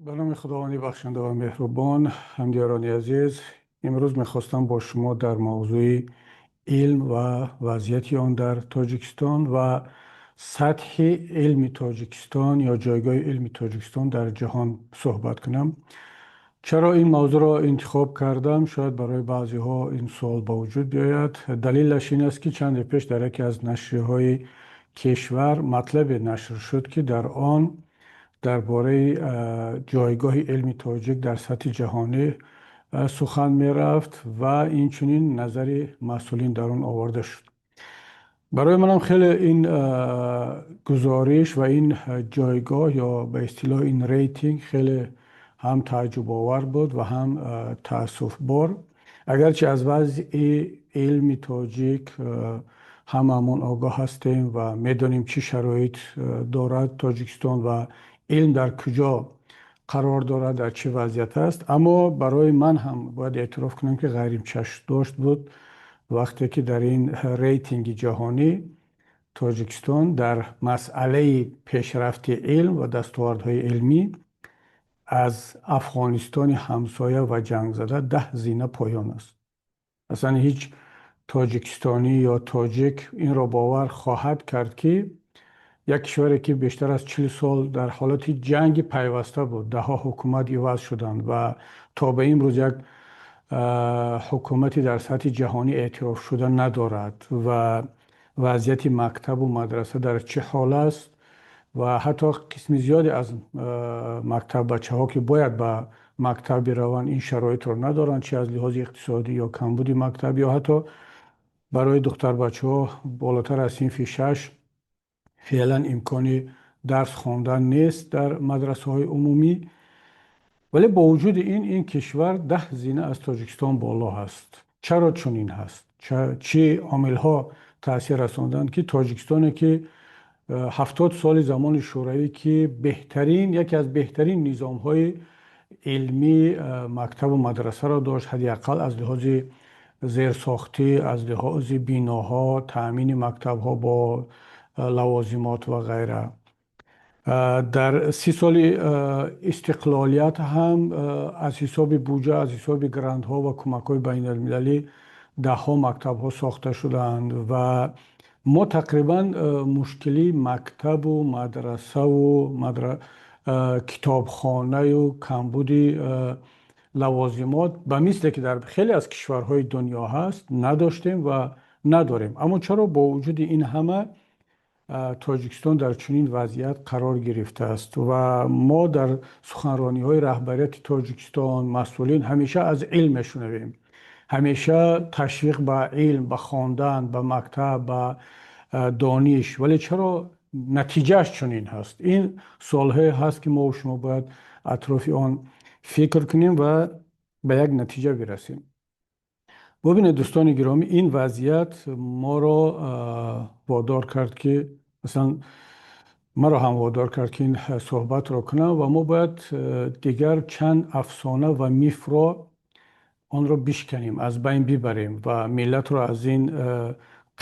Ба номи Худованди бахшанда ва меҳрубон. Ҳамдиёрони азиз, имрӯз мехостам бо шумо дар мавзӯи илм ва вазъияти он дар Тоҷикистон ва сатҳи илми Тоҷикистон ё ҷойгоҳи илми Тоҷикистон дар ҷаҳон суҳбат кунам. Чаро ин мавзӯъро интихоб кардам? Шояд барои баъзеҳо ин суол ба вуҷуд биёяд. Далелаш ин аст, ки чанде пеш дар яке аз нашрияҳои кишвар матлабе нашр шуд, ки дар он дар бораи ҷойгоҳи илми тоҷик дар сатҳи ҷаҳонӣ сухан мерафт ва инчунин назари масъулин дар он оварда шуд. Барои манам хеле ин гузориш ва ин ҷойгоҳ ё ба истилоҳ ин рейтинг хеле ҳам тааҷҷубовар буд ва ҳам таассуфбор. Агарчи аз вазъи илми тоҷик ҳамаамон огоҳ ҳастем ва медонем, чӣ шароит дорад Тоҷикистон ва илм дар куҷо қарор дорад, дар чӣ вазъият аст, аммо барои ман ҳам бояд эътироф кунам, ки ғайричашмдошт буд, вақте ки дар ин рейтинги ҷаҳонӣ Тоҷикистон дар масъалаи пешрафти илм ва дастовардҳои илмӣ аз Афғонистони ҳамсоя ва ҷангзада 10 зина поён аст. Аслан ҳеҷ тоҷикистонӣ ё тоҷик инро бовар хоҳад кард, ки як кишваре, ки бештар аз 40 сол дар ҳолати ҷанги пайваста буд, даҳҳо ҳукумат иваз шуданд ва то ба имрӯз як ҳукумати дар сатҳи ҷаҳонӣ эътирофшуда надорад ва вазъияти мактабу мадраса дар чӣ ҳол аст ва ҳатто қисми зиёде аз мактаббачаҳо, ки бояд ба мактаб бираванд, ин шароитро надоранд, чи аз лиҳози иқтисодӣ ё камбуди мактаб, ё ҳатто барои духтарбачаҳо болотар аз синфи шаш феълан имкони дарс хондан нест дар мадрасаҳои умумӣ. Вале бо вуҷуди ин, ин кишвар 10 зина аз Тоҷикистон боло ҳаст. Чаро чунин ҳаст? Чӣ омилҳо таъсир расонданд, ки Тоҷикистоне, ки 70 соли замони Шӯравӣ, ки беҳтарин, яке аз беҳтарин низомҳои илмӣ, мактабу мадрасаро дошт, ҳадди ақал аз лиҳози зерсохтӣ, аз лиҳози биноҳо, таъмини мактабҳо бо лавозимот ва ғайра, дар 30 соли истиқлолият ҳам аз ҳисоби буҷа, аз ҳисоби грантҳо ва кӯмакҳои байналмилалӣ даҳҳо мактабҳо сохта шудаанд ва мо тақрибан мушкилии мактабу мадрасаву китобхонаю камбуди лавозимот, ба мисле ки дар хеле аз кишварҳои дунё ҳаст, надоштем ва надорем. Аммо чаро бо вуҷуди ин ҳама Тоҷикистон дар чунин вазъият қарор гирифтааст? Ва мо дар суханрониҳои раҳбарияти Тоҷикистон, масъулин ҳамеша аз илм мешунавем, ҳамеша ташвиқ ба илм, ба хондан, ба мактаб, ба дониш, вале чаро натиҷааш чунин ҳаст? Ин суолҳое ҳаст, ки мо шумо бояд атрофи он фикр кунем ва ба як натиҷа бирасем. Бубинед, дӯстони гиромӣ, ин вазъият моро водор кард, ки масалан маро ҳам водор кард, ки ин суҳбатро кунам ва мо бояд дигар чанд афсона ва мифро онро бишканем, аз байн бибарем ва миллатро аз ин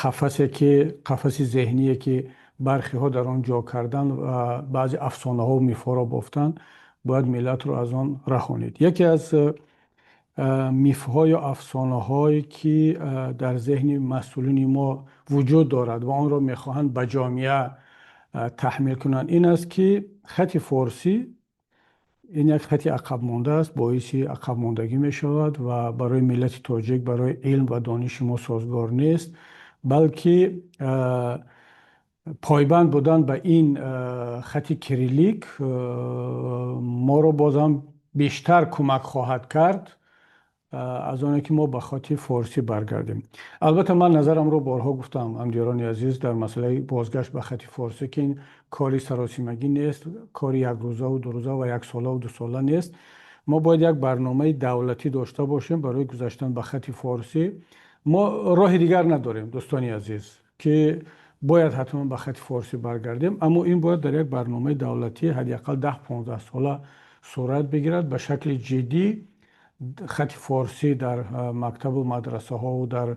қафасе, ки қафаси зеҳние, ки бархеҳо дар он ҷо кардан ва баъзе афсонаҳо мифҳоро бофтанд, бояд миллатро аз он раҳонид. Яке аз мифҳо ё афсонаҳое, ки дар зеҳни масъулини мо вуҷуд дорад ва онро мехоҳанд ба ҷомеа таҳмил кунанд, ин аст, ки хати форсӣ ин як хати ақабмонда аст, боиси ақабмондагӣ мешавад ва барои миллати тоҷик, барои илм ва дониши мо созгор нест, балки пойбанд будан ба ин хати кириллик моро бозам бештар кӯмак хоҳад кард аз оне ки мо ба хати форсӣ баргардем. Албатта, ман назарамро борҳо гуфтам, ҳамдиёрони азиз, дар масъалаи бозгашт ба хати форсӣ, ки ин кори саросимагӣ нест, кори якрӯзаву дурӯза ва яксолаву дусола нест. Мо бояд як барномаи давлатӣ дошта бошем барои гузаштан ба хати форсӣ. Мо роҳи дигар надорем, дӯстони азиз, ки бояд ҳатман ба хати форсӣ баргардем, аммо ин бояд дар як барномаи давлатӣ ҳадди ақал 10-15 сола сурат бигирад ба шакли ҷиддӣ. Хати форсӣ дар мактабу мадрасаҳову дар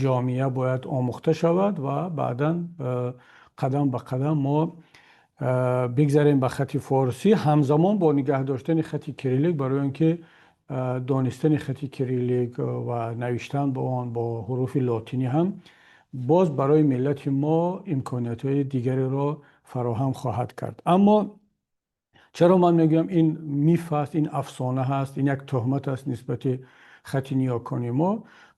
ҷомеа бояд омӯхта шавад ва баъдан қадам ба қадам мо Бигзарем ба хати форсӣ, ҳамзамон бо нигаҳ доштани хати кириллик, барои он ки донистани хати кириллик ва навиштан ба он бо ҳуруфи лотинӣ ҳам боз барои миллати мо имкониятҳои дигареро фароҳам хоҳад кард. Аммо чаро ман мегӯям, ин миф аст, ин афсона ҳаст, ин як туҳмат аст нисбати хати ниёкони мо?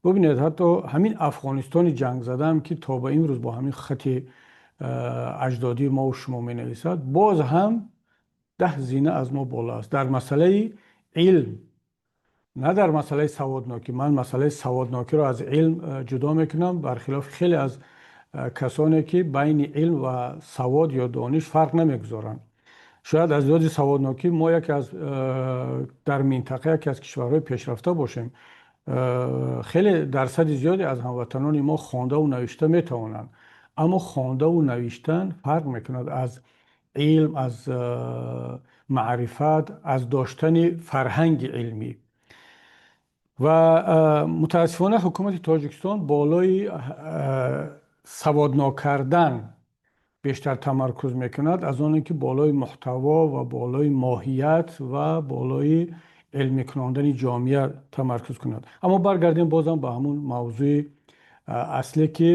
Бубинед, ҳатто ҳамин Афғонистони ҷангзадаам, ки то ба имрӯз бо ҳамин хати аҷдодии мову шумо менависад, боз ҳам 10 зина аз мо боло аст дар масъалаи илм, на дар масъалаи саводнокӣ. Ман масъалаи саводнокиро аз илм ҷудо мекунам, бархилофи хеле аз касоне, ки байни илм ва савод ё дониш фарқ намегузоранд. Шояд аз лиҳози саводнокӣ мо яке аз дар минтақа яке аз кишварҳои пешрафта бошем. Хеле дарсади зиёде аз ҳамватанони мо хондаву навишта метавонанд, аммо хондаву навиштан фарқ мекунад аз илм, аз маърифат, аз доштани фарҳанги илмӣ. Ва мутаассифона ҳукумати Тоҷикистон болои саводнок кардан бештар тамаркуз мекунад, аз оне ки болои муҳтаво ва болои моҳият ва болои илмӣ кунондани ҷомеа тамаркуз кунад. Аммо баргардем бозам ба ҳамун мавзӯи асле, ки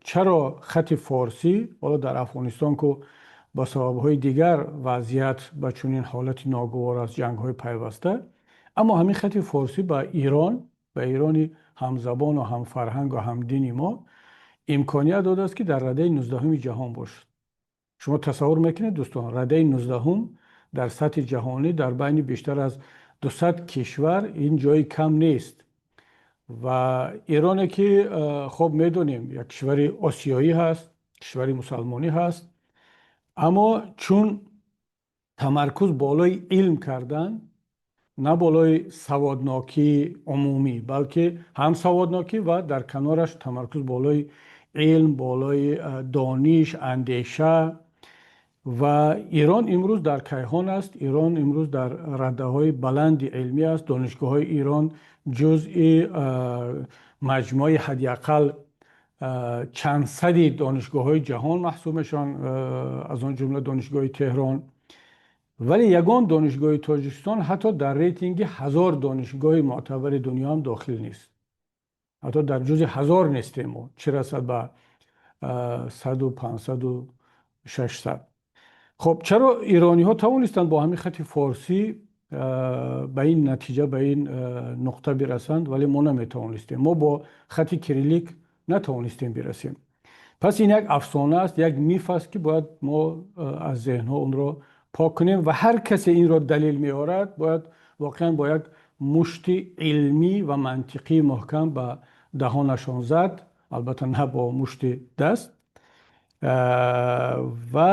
чаро хати форсӣ ҳоло дар Афғонистон, ку ба сабабҳои дигар вазъият ба чунин ҳолати ногувор аст, ҷангҳои пайваста, аммо ҳамин хати форсӣ ба Ирон, ба Ирони ҳамзабону ҳамфарҳангу ҳамдини мо имконият додааст, ки дар радаи 19-уми ҷаҳон бошад. Шумо тасаввур мекунед, дӯстон, радаи 19-ум дар сатҳи ҷаҳонӣ дар байни бештар аз 200 кишвар, ин ҷои кам нест. Ва Ироне ки, хоб, медонем, як кишвари осиёӣ ҳаст, кишвари мусалмонӣ ҳаст, аммо чун тамаркуз болои илм кардан, на болои саводнокии умумӣ, балки ҳам саводнокӣ ва дар канораш тамаркуз болои илм, болои дониш, андеша, ва Ирон имрӯз дар кайҳон аст. Ирон имрӯз дар радаҳои баланди илмӣ аст. Донишгоҳҳои Ирон ҷузъи маҷмӯаи ҳадди ақал чанд сади донишгоҳҳои ҷаҳон маҳсуб мешаванд, аз он ҷумла Донишгоҳи Теҳрон. Вале ягон донишгоҳи Тоҷикистон ҳатто дар рейтинги 1000 донишгоҳи мӯътабари дунё ҳам дохил нест. Ҳатто дар ҷузъи 1000 нестем мо, чӣ расад ба 100-у 500-у 600. Хоб, чаро ирониҳо тавонистанд бо ҳамин хати форсӣ ба ин натиҷа, ба ин нуқта бирасанд, вале мо наметавонистем, мо бо хати кириллик натавонистем бирасем? Пас ин як афсона аст, як миф аст, ки бояд мо аз зеҳнҳо онро пок кунем, ва ҳар касе инро далел меорад, бояд воқеан бо як мушти илмӣ ва мантиқии муҳкам ба даҳонашон зад, албатта на бо мушти даст, ва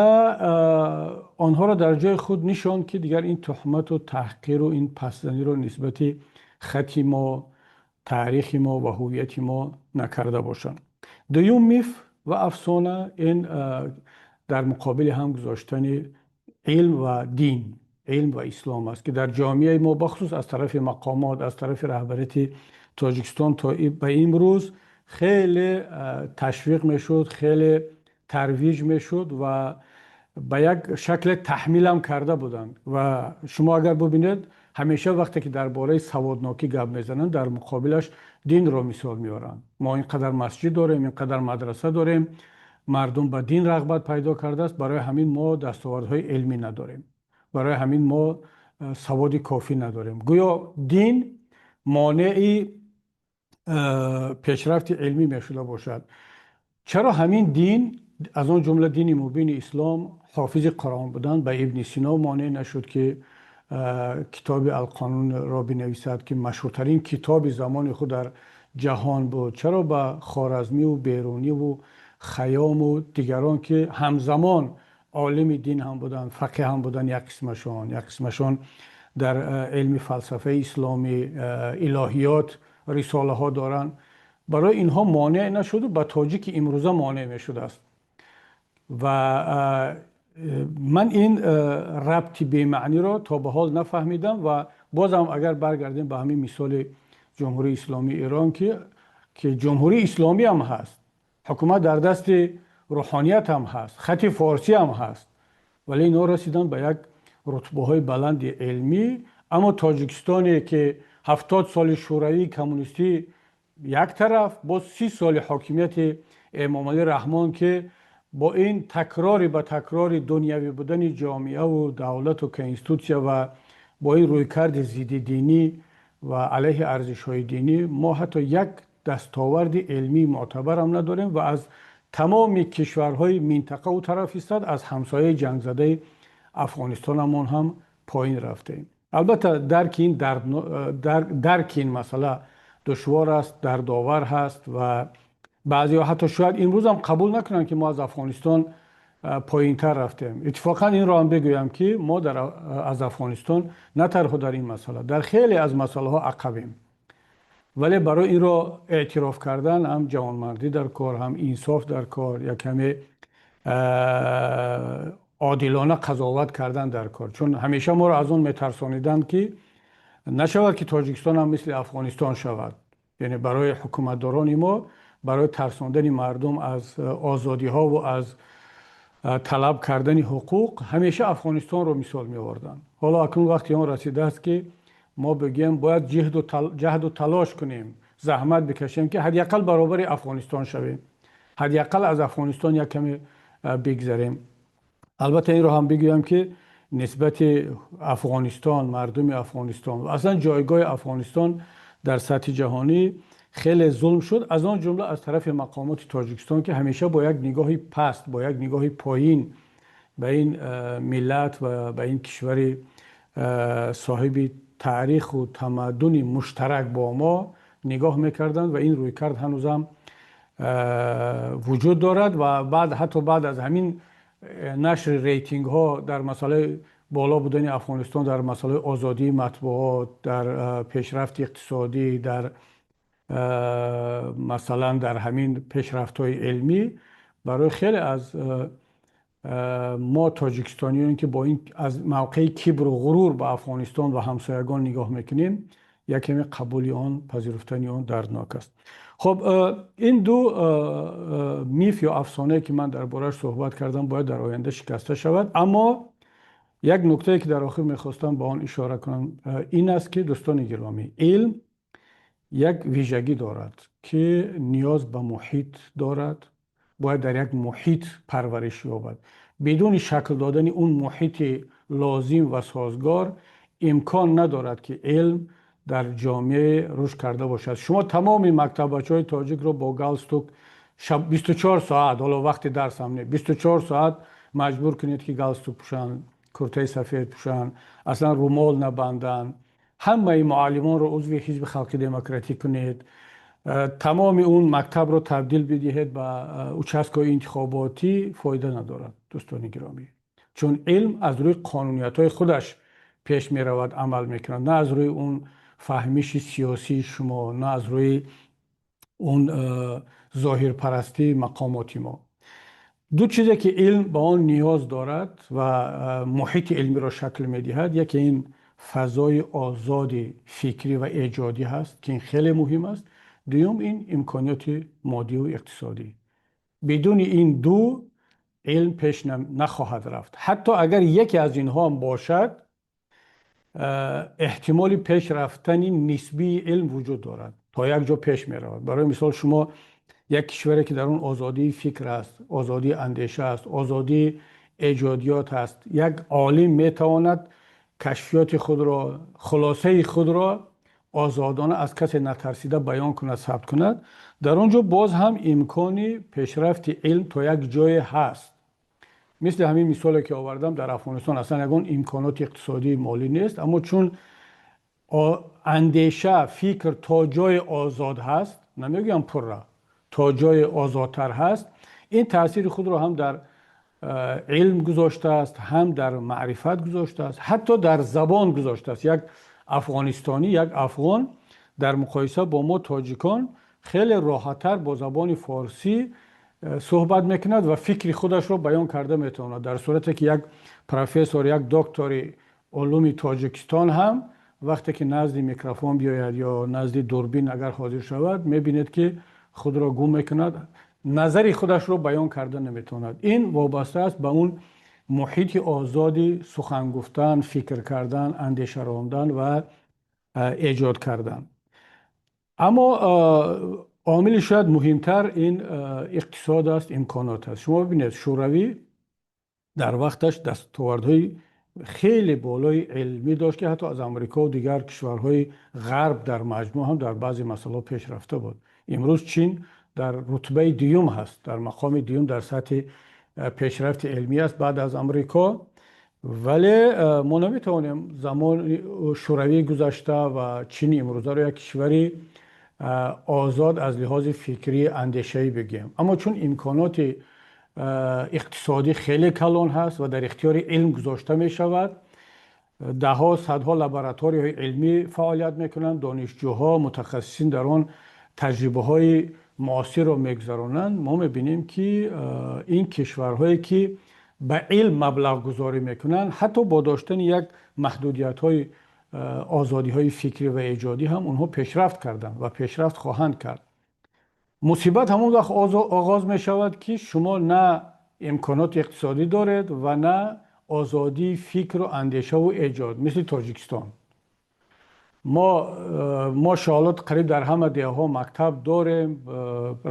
онҳоро дар ҷои худ нишонд, ки дигар ин туҳмату таҳқиру ин пастзаниро нисбати хати мо, таърихи мо ва ҳуввияти мо накарда бошанд. Дуюм миф ва афсона ин дар муқобили ҳам гузоштани илм ва дин, илм ва ислом аст, ки дар ҷомеаи мо, бахусус аз тарафи мақомот, аз тарафи раҳбарияти Тоҷикистон то ба имрӯз хеле ташвиқ мешуд, хеле тарвиҷ мешуд ва ба як шакле таҳмилам карда буданд. Ва шумо агар бубинед, ҳамеша вақте ки дар бораи саводнокӣ гап мезананд, дар муқобилаш динро мисол меоранд. Мо ин қадар масҷид дорем, ин қадар мадраса дорем, мардум ба дин рағбат пайдо кардааст, барои ҳамин мо дастовардҳои илмӣ надорем, барои ҳамин мо саводи кофӣ надорем. Гӯё дин монеи пешрафти илмӣ мешуда бошад. Чаро ҳамин дин, аз он ҷумла дини мубини ислом, ҳофизи Қуръон будан ба Ибни Сино монеъ нашуд, ки китоби Алқонунро бинависад, ки машҳуртарин китоби замони худ дар ҷаҳон буд? Чаро ба Хоразмиву Беруниву Хаёму дигарон, ки ҳамзамон олими дин ҳам буданд, фақеҳ ҳам буданд, як қисмашон, як қисмашон дар илми фалсафаи исломӣ, илоҳиёт рисолаҳо доранд, барои инҳо монеъ нашуду ба тоҷики имрӯза монеъ мешудааст? Ва ман ин рабти бемаъниро то ба ҳол нафаҳмидам. Ва бозам агар баргардем ба ҳамин мисоли Ҷумҳурии Исломии Эрон, ки Ҷумҳурии Исломӣ ҳам ҳаст, ҳукумат дар дасти Рӯҳоният ҳам ҳаст, хати форсӣ ҳам ҳаст, вале инҳо расиданд ба як рутбаҳои баланди илмӣ. Аммо Тоҷикистоне, ки 70 соли шӯравии коммунистӣ як тараф, боз 30 соли ҳокимияти Эмомалӣ Раҳмон, ки бо ин такрори ба такрори дунявӣ будани ҷомеаву давлату конститутсия ва бо ин рӯйкарди зиддидинӣ ва алайҳи арзишҳои динӣ, мо ҳатто як дастоварди илмии мӯътабарам надорем ва аз тамоми кишварҳои минтақа ӯ тараф истад, аз ҳамсояи ҷангзадаи Афғонистонамон ҳам поин рафтем. Албатта, дарки ин масъала душвор аст, дардовар ҳаст ва баъзеҳо ҳатто шояд имрӯз ҳам қабул накунанд, ки мо аз Афғонистон поинтар рафтем. Иттифоқан инро ҳам бигӯям, ки мо аз Афғонистон на танҳо дар ин масъала, дар хеле аз масъалаҳо ақабем, вале барои инро эътироф кардан ҳам ҷавонмардӣ дар кор, ҳам инсоф дар кор, як каме одилона қазоват кардан дар кор, чун ҳамеша моро аз он метарсониданд, ки нашавад, ки Тоҷикистон ҳам мисли Афғонистон шавад. Яъне барои ҳукуматдорони мо, барои тарсондани мардум аз озодиҳо ва аз талаб кардани ҳуқуқ ҳамеша Афғонистонро мисол меоварданд. Ҳоло акнун вақти он расидааст, ки мо бигӯем, бояд ҷаҳду талош кунем, заҳмат бикашем, ки ҳадди ақал баробари Афғонистон шавем, ҳадди ақал аз Афғонистон як каме бигзарем. Албатта, инро ҳам бигӯям, ки нисбати Афғонистон, мардуми Афғонистон ва аслан ҷойгоҳи Афғонистон дар сатҳи ҷаҳонӣ хеле зулм шуд, аз он ҷумла аз тарафи мақомоти Тоҷикистон, ки ҳамеша бо як нигоҳи паст, бо як нигоҳи поин ба ин миллат ва ба ин кишвари соҳиби таъриху тамаддуни муштарак бо мо нигоҳ мекарданд ва ин рӯйкард ҳанӯзам вуҷуд дорад. Ва баъд, ҳатто баъд аз ҳамин нашри рейтингҳо дар масъалаи боло будани Афғонистон дар масъалаи озодии матбуот, дар пешрафти иқтисодӣ, дар масалан дар ҳамин пешрафтҳои илмӣ, барои хеле аз мо тоҷикистониён, ки бо ин аз мавқеи кибру ғурур ба Афғонистон ва ҳамсоягон нигоҳ мекунем, як каме қабули он, пазируфтани он дарднок аст. Хуб, ин ду миф ё афсонае, ки ман дар борааш суҳбат кардам, бояд дар оянда шикаста шавад. Аммо як нуктае, ки дар охир мехостам ба он ишора кунам, ин аст, ки, дӯстони гиромӣ, илм як вижагӣ дорад, ки ниёз ба муҳит дорад, бояд дар як муҳит парвариш ёбад. Бидуни шакл додани он муҳити лозим ва созгор имкон надорад, ки илм дар ҷомеа рушд карда бошад. Шумо тамоми мактаббачаҳои тоҷикро бо галстук 24 соат, ҳоло вақти дарсам не, 24 соат маҷбур кунед, ки галстук пӯшанд, куртаи сафед пӯшанд, аслан румол набанданд, ҳамаи муаллимонро узви Ҳизби Халқи Демократӣ кунед, тамоми он мактабро табдил бидиҳед ба участкаҳои интихоботӣ, фоида надорад, дӯстони гиромӣ, чун илм аз рӯи қонуниятҳои худаш пеш меравад, амал мекунад, на аз рӯи он фаҳмиши сиёсии шумо, на аз рӯи он зоҳирпарастии мақомоти мо. Ду чизе, ки илм ба он ниёз дорад ва муҳити илмиро шакл медиҳад, яке ин фазои озоди фикрӣ ва эҷодӣ ҳаст, ки ин хеле муҳим аст. Дуюм ин имкониёти моддиву иқтисодӣ. Бидуни ин ду илм пеш нахоҳад рафт. Ҳатто агар яке аз инҳо ҳам бошад, эҳтимоли пеш рафтани нисбии илм вуҷуд дорад, то як ҷо пеш меравад. Барои мисол, шумо як кишваре, ки дар он озодии фикр аст, озодии андеша аст, озодии эҷодиёт аст, як олим метавонад кашфиёти худро, хулосаи худро озодона, аз касе натарсида баён кунад, сабт кунад, дар он ҷо боз ҳам имкони пешрафти илм то як ҷое ҳаст. Мисли ҳамин мисоле, ки овардам, дар Афғонистон аслан ягон имконоти иқтисодии молӣ нест, аммо чун андеша, фикр то ҷое озод ҳаст, намегӯям пурра, то ҷое озодтар ҳаст, ин таъсири худро ҳам дар илм гузоштааст, ҳам дар маърифат гузоштааст, ҳатто дар забон гузоштааст. Як афғонистонӣ, як афғон дар муқоиса бо мо тоҷикон хеле роҳаттар бо забони форсӣ суҳбат мекунад ва фикри худашро баён карда метавонад, дар сурате ки як профессор, як доктори улуми Тоҷикистон ҳам вақте ки назди микрофон биёяд ё назди дурбин агар ҳозир шавад, мебинед, ки худро гум мекунад. Назари худашро баён карда наметавонад. Ин вобаста аст ба он муҳити озоди сухан гуфтан, фикр кардан, андеша рондан ва эҷод кардан. Аммо омили шояд муҳимтар ин иқтисод аст, имконот аст. Шумо бибинед, Шӯравӣ дар вақташ дастовардҳои хеле болои илмӣ дошт, ки ҳатто аз Амрико ва дигар кишварҳои Ғарб дар маҷмӯъ ҳам дар баъзе масъалаҳо пеш рафта буд. Имрӯз Чин дар рутбаи дуюм ҳаст, дар мақоми дуюм дар сатҳи пешрафти илмӣ аст баъд аз Амрико. Вале мо наметавонем замони Шӯравии гузашта ва Чини имрӯзаро як кишвари озод аз лиҳози фикрӣ, андешаӣ бигӯем. Аммо чун имконоти иқтисодӣ хеле калон ҳаст ва дар ихтиёри илм гузошта мешавад, даҳҳо, садҳо лабораторияҳои илмӣ фаъолият мекунанд, донишҷӯҳо, мутахассисин дар он таҷрибаҳои муосирро мегузаронанд. Мо мебинем, ки ин кишварҳое, ки ба илм маблағгузорӣ мекунанд, ҳатто бо доштани як маҳдудиятҳои озодиҳои фикрӣ ва эҷодӣ ҳам онҳо пешрафт карданд ва пешрафт хоҳанд кард. Мусибат ҳамон вақт оғоз мешавад, ки шумо на имконоти иқтисодӣ доред ва на озодии фикру андешаву эҷод, мисли Тоҷикистон. Мо мошоалло қариб дар ҳама деҳаҳо мактаб дорем.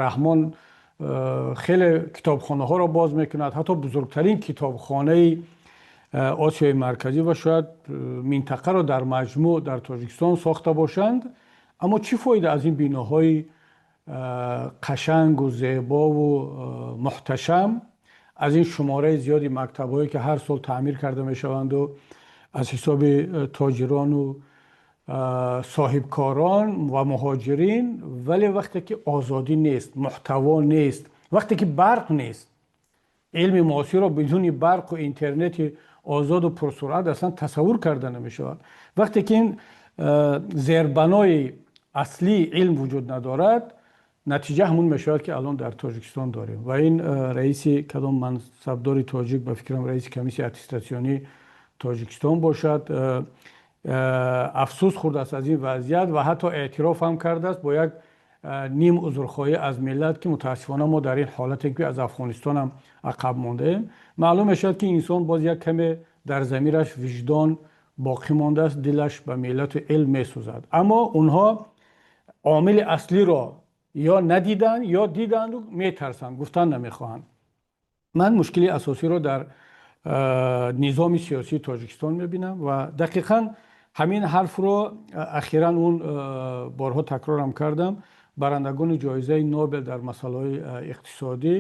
Раҳмон хеле китобхонаҳоро боз мекунад, ҳатто бузургтарин китобхонаи Осиёи Марказӣ ва шояд минтақаро дар маҷмӯъ дар Тоҷикистон сохта бошанд. Аммо чӣ фоида аз ин биноҳои қашангу зебову муҳташам, аз ин шумораи зиёди мактабҳое, ки ҳар сол таъмир карда мешаванду аз ҳисоби тоҷирону соҳибкорон ва муҳоҷирин, вале вақте ки озодӣ нест, муҳтаво нест, вақте ки барқ нест? Илми муосирро бидуни барқу интернети озоду пурсуръат аслан тасаввур карда намешавад. Вақте ки ин зербанои аслии илм вуҷуд надорад, натиҷа ҳамун мешавад, ки алон дар Тоҷикистон дорем. Ва ин раиси кадом мансабдори тоҷик, ба фикрам, раиси комиссияи аттестатсионии Тоҷикистон бошад, афсӯс хӯрдааст аз ин вазъият ва ҳатто эътироф ҳам кардааст бо як ним узрхоҳӣ аз миллат, ки мутаассифона мо дар ин ҳолате, ки аз Афғонистон ҳам ақаб мондаем. Маълум мешавад, ки инсон боз як каме дар замираш виҷдон боқӣ мондааст, дилаш ба миллату илм месӯзад. Аммо онҳо омили аслиро ё надиданд, ё диданду метарсанд, гуфтан намехоҳанд. Ман мушкили асосиро дар низоми сиёсии Тоҷикистон мебинам ва дақиқан ҳамин ҳарфро ахиран он борҳо такрорам кардам. Барандагони ҷоизаи Нобел дар масъалаҳои иқтисодӣ,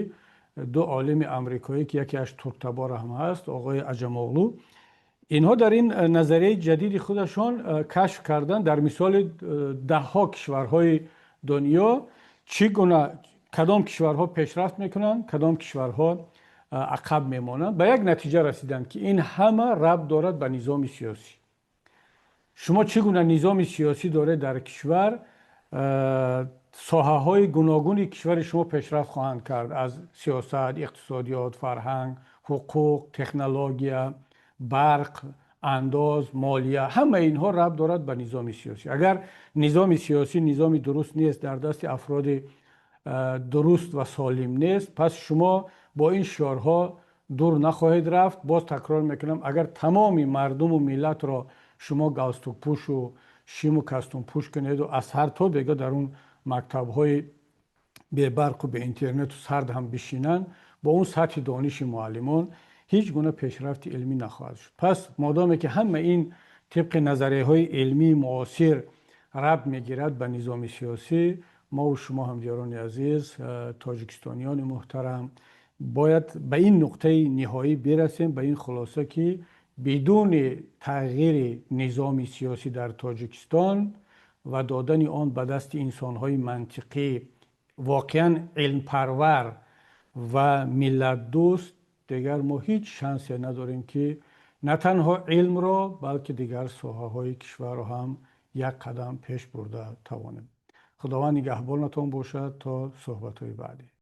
ду олими амрикоӣ, ки якеаш турктабор ҳам ҳаст, оғои Аҷамоғлу, инҳо дар ин назарияи ҷадиди худашон кашф карданд дар мисоли даҳҳо кишварҳои дунё, чӣ гуна кадом кишварҳо пешрафт мекунанд, кадом кишварҳо ақаб мемонанд. Ба як натиҷа расиданд, ки ин ҳама рабт дорад ба низоми сиёсӣ. Шумо чӣ гуна низоми сиёсӣ доред дар кишвар, соҳаҳои гуногуни кишвари шумо пешрафт хоҳанд кард: аз сиёсат, иқтисодиёт, фарҳанг, ҳуқуқ, технология, барқ, андоз, молия. Ҳамаи инҳо рабт дорад ба низоми сиёсӣ. Агар низоми сиёсӣ низоми дуруст нест, дар дасти афроди дуруст ва солим нест, пас шумо бо ин шиорҳо дур нахоҳед рафт. Боз такрор мекунам, агар тамоми мардуму миллатро шумо галстукпӯшу шиму костюмпӯш кунеду аз ҳар то бега дар он мактабҳои бебарқу беинтернету сард ҳам бишинанд, бо он сатҳи дониши муаллимон ҳеҷ гуна пешрафти илмӣ нахоҳад шуд. Пас модоме ки ҳама ин тибқи назарияҳои илмии муосир рабт мегирад ба низоми сиёсӣ, мову шумо, ҳамдиёрони азиз, тоҷикистониёни муҳтарам, бояд ба ин нуқтаи ниҳоӣ бирасем, ба ин хулоса, ки бидуни тағйири низоми сиёсӣ дар Тоҷикистон ва додани он ба дасти инсонҳои мантиқӣ, воқеан илмпарвар ва миллатдӯст, дигар мо ҳеҷ шансе надорем, ки на танҳо илмро, балки дигар соҳаҳои кишварро ҳам як қадам пеш бурда тавонем. Худованд нигаҳбонатон бошад то суҳбатҳои баъдӣ.